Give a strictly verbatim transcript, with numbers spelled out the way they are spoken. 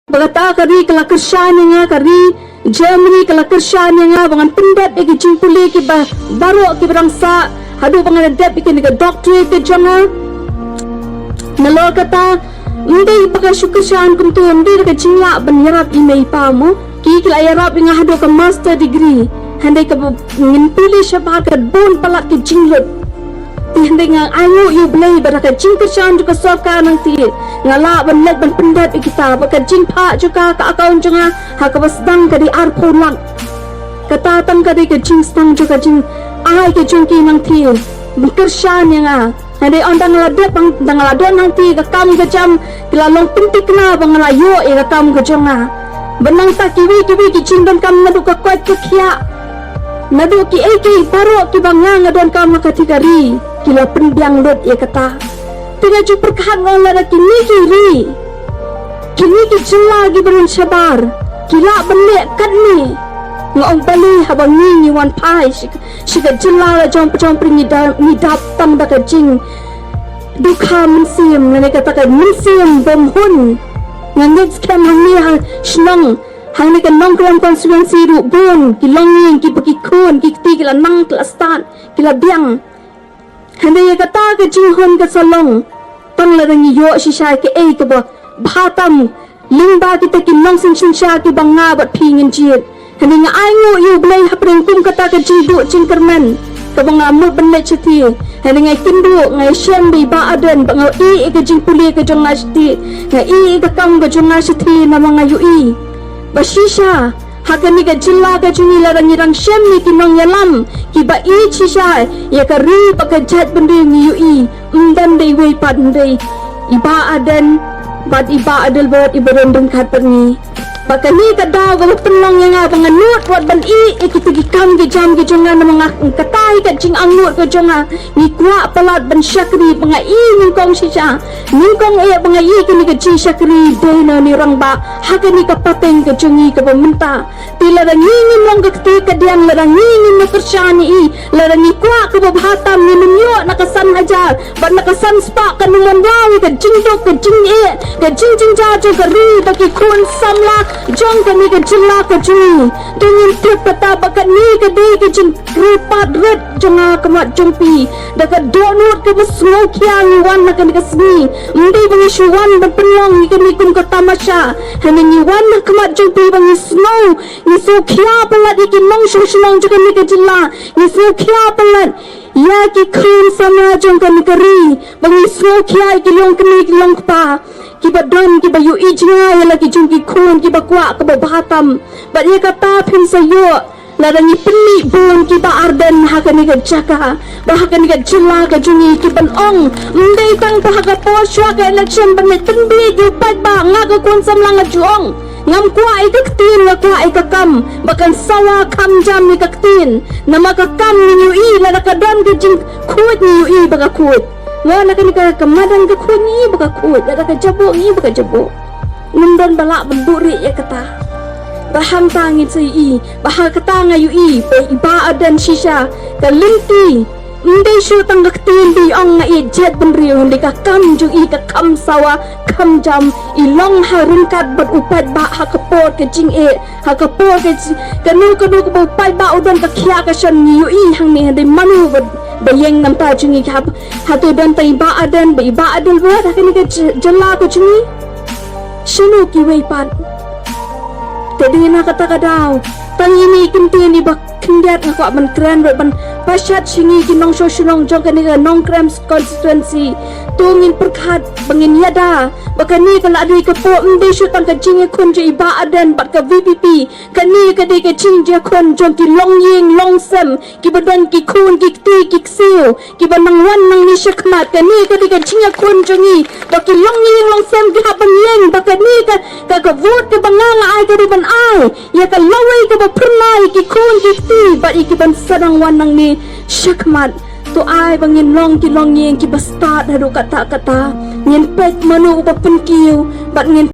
Ba kata ka ri ka la kyrshan ïa nga, ka ri Germany ka la kyrshan ïa nga ba ngan pyndep ïa ki jingpule kiba baroh kiba dang sah, haduh ba ngan dep ïa kane ka doctorate ka jong nga. Nalor kata, ym dei ba ka shu kyrshan kumto, ym dei da ka jinglah ban ïarap i mei i pa mo. Ki ki la ïarap ïa nga haduh ka master degree. Hynrei kaba ngin pule shabar ka bun palat ka jinglut. Te hynrei nga ainguh ïa U Blei ba da ka jingkyrshan jong ka sorkar nangta nga lah ban leit ban pyndep ïa kita, ba ka jingphah jong ka, ka account jong nga ha kaba sdang ka dei arphew lak. Kata tang ka dei ka jingsdang jong ka jingai ka jong ki nangta ban kyrshan ïa nga. Hynrei ynda nga la dep, ynda nga la don hangta, ka kam ka jam ki la long pynthikna ba nga la ïoh ïa ka kam ka jong nga. Bad nangta kiwei kiwei ki jingdonkam naduh ka koit ka khiah, naduh kiei kiei baroh kiba nga nga donkam ha kata ka ri, ki la pynbiang lut ïa kata. Te nga ju pyrkhat nga ong, lada kine ki ri, kine ki jylla kiba don shabar ki lah ban leh katne, nga ong balei haba ngi ngi wan phai sha sha ka jylla la jong pajong pyrshah ngi da, ngi dap tang da ka jingdukha mynsiem lane kata ka mynsiem bymhun. Nga ngeit skhem hangne ha shnong, hangne ka Nongkrem constituency ruh bun ki longïing kiba ki khun ki kti ki la nang, ki la stad, ki la biang. Hynrei ïa kata ka jinghun ka sa long tang lada ngi ïoh shisha kaei kaba bha tam lyngba kita ki nongsynshar kiba nga bad phi ngin jied. Hynrei nga ainguh ïa U Blei hapdeng kum kata ka jingduh jingkyrmen kaba nga mut ban leit shathie. Hynrei nga kynduh, nga ïashem bad i Bah Ardent ba nga ïohi ïa ka jingpule ka jong nga shathie, nga ïohi ïa ka kam ka jong nga shathie, namar nga ïohi ba shisha ha kane ka jylla ka jong ngi lada ngi dang shem ïa ki nongïalam kiba ïeit shisha ïa ka ri bad ka jaitbynriew, ngi ïohi ym don da iwei pat hynrei i Bah Ardent bad i Bah Adelbert iba don ryngkat bad ngi. Bad kane ka daw kaba pynlong ïa nga ba nga nud wat ban ïeh ïa kita ki kam ki jam ki jong nga, namar nga, kata hi ka jingangnud ka jong nga. Ngi kwah palat ban shakri ba nga ïeh nyngkong shisha, nyngkong eh ba nga ïeh kane ka jingshakri dei na une u rangbah ha kane ka pateng ka jong ngi kaba mynta. Te lada ngi ngim long ka kti kadiang, lada ngi ngim kyrshan ïa i, lada ngi kwah kaba bha tam, ngin ym ïoh na ka san hajar bad na ka san spah, kan ym wanrah ïa ka jingduk, ka jingeh, ka jingjynjar jong ka ri bad ki khun samla jong kane ka jylla ka jong ngi. Te ngin tip kata ba kane ka dei ka jingkyrpad rit jong nga ha khmat jong phi, da ka dohnud kaba sngewkhia ngi wan ha kane ka sngi. Ym dei ba ngi shu wan ban pynlong ïa kane kum ka tamasha, hynrei ngi wan ha khmat jong phi ba ngi sngew, ngi sngewkhia palat ïa ki nongshong shnong jong kane ka jylla, ngi sngewkhia palat ïa ki khun samla jong kane ka ri, ba ngi sngewkhia ïa ki longkmie ki longkpa kiba don, kiba ïohi jngai ïa la ki jong ki khun, kiba kwah kaba bha tam. Bad ïa kata phin sa ïoh lada ngi pynmih bun ki Bah Ardent ha kane ka jaka bad ha kane ka jylla ka jong ngi, kiban ong, ym dei tang ba ha ka por shuwa ka election ban leit pynbieit ïa u paidbah, nga ka khun samla nga ju ong, ngam kwah ïa ka ktien, nga kwah ïa ka kam, ba kan sawa kham jam ïa ka ktien. Namar ka kam ngi ïohi, lada ka don ka jingkhuid ngi ïohi ba ka khuid. Lada kane ka, ka madan ka khuid ngi ïohi ba ka khuid, lada ka jaboh ngi ïohi ba ka jaboh. Ngim don ba lah ban buhrieh ïa kata. Bad hangta ngin sa ïohi, bad ha kata nga ïohi ba i Bah Ardent shisha ka lynti, ym dei shuh tang ka ktien ba i ong nga ïeit jaitbynriew, hynrei ka kam jong i ka kham sawa kham jam, i long ha ryngkat bad u paidbah ha ka por ka jingeh, ha ka por ka ji-, kano kano kaba u paidbah u don ka khiah ka shon ngi ïohi hangne, hynrei mano ba, ba ïeng namar jong ngi, hap, hato don tang i Bah Ardent bad i Bah Adelbert ha kane ka j-, jylla ka jong ngi? Shano kiwei pat? Te dei na kata ka daw, tang ine i kyntien iba khyndiat nga kwah ban kren bad ban pashat sha ngi ki nongshong shnong jong kane ka Nongkrem constituency. To ngin pyrkhat ba ngin ïada ba kane ka la dei ka por, ym dei shuh tang ka jingïakhun jong i Bah Ardent bad ka V P P. Kane ka dei ka jingïakhun jong ki longïing longsem, kiba don ki khun ki kti ki ksiew, kiba nang wan nangne shakhmat. Kane ka dei ka jingïakhun jong ngi, ba ki longïing longsem ki hap ban ïeng, ba kane ka, ka, ka vote kaba nga nga ai ka dei ban ai ïa ka lawei kaba phyrnai ïa ki khun ki kti bad ïa ki ban sa nang wan nangne shakhmat. To ai ba ngin long ki longïing kiba stad haduh katta katta. Ngin peit mano uba pynkiew bad ngin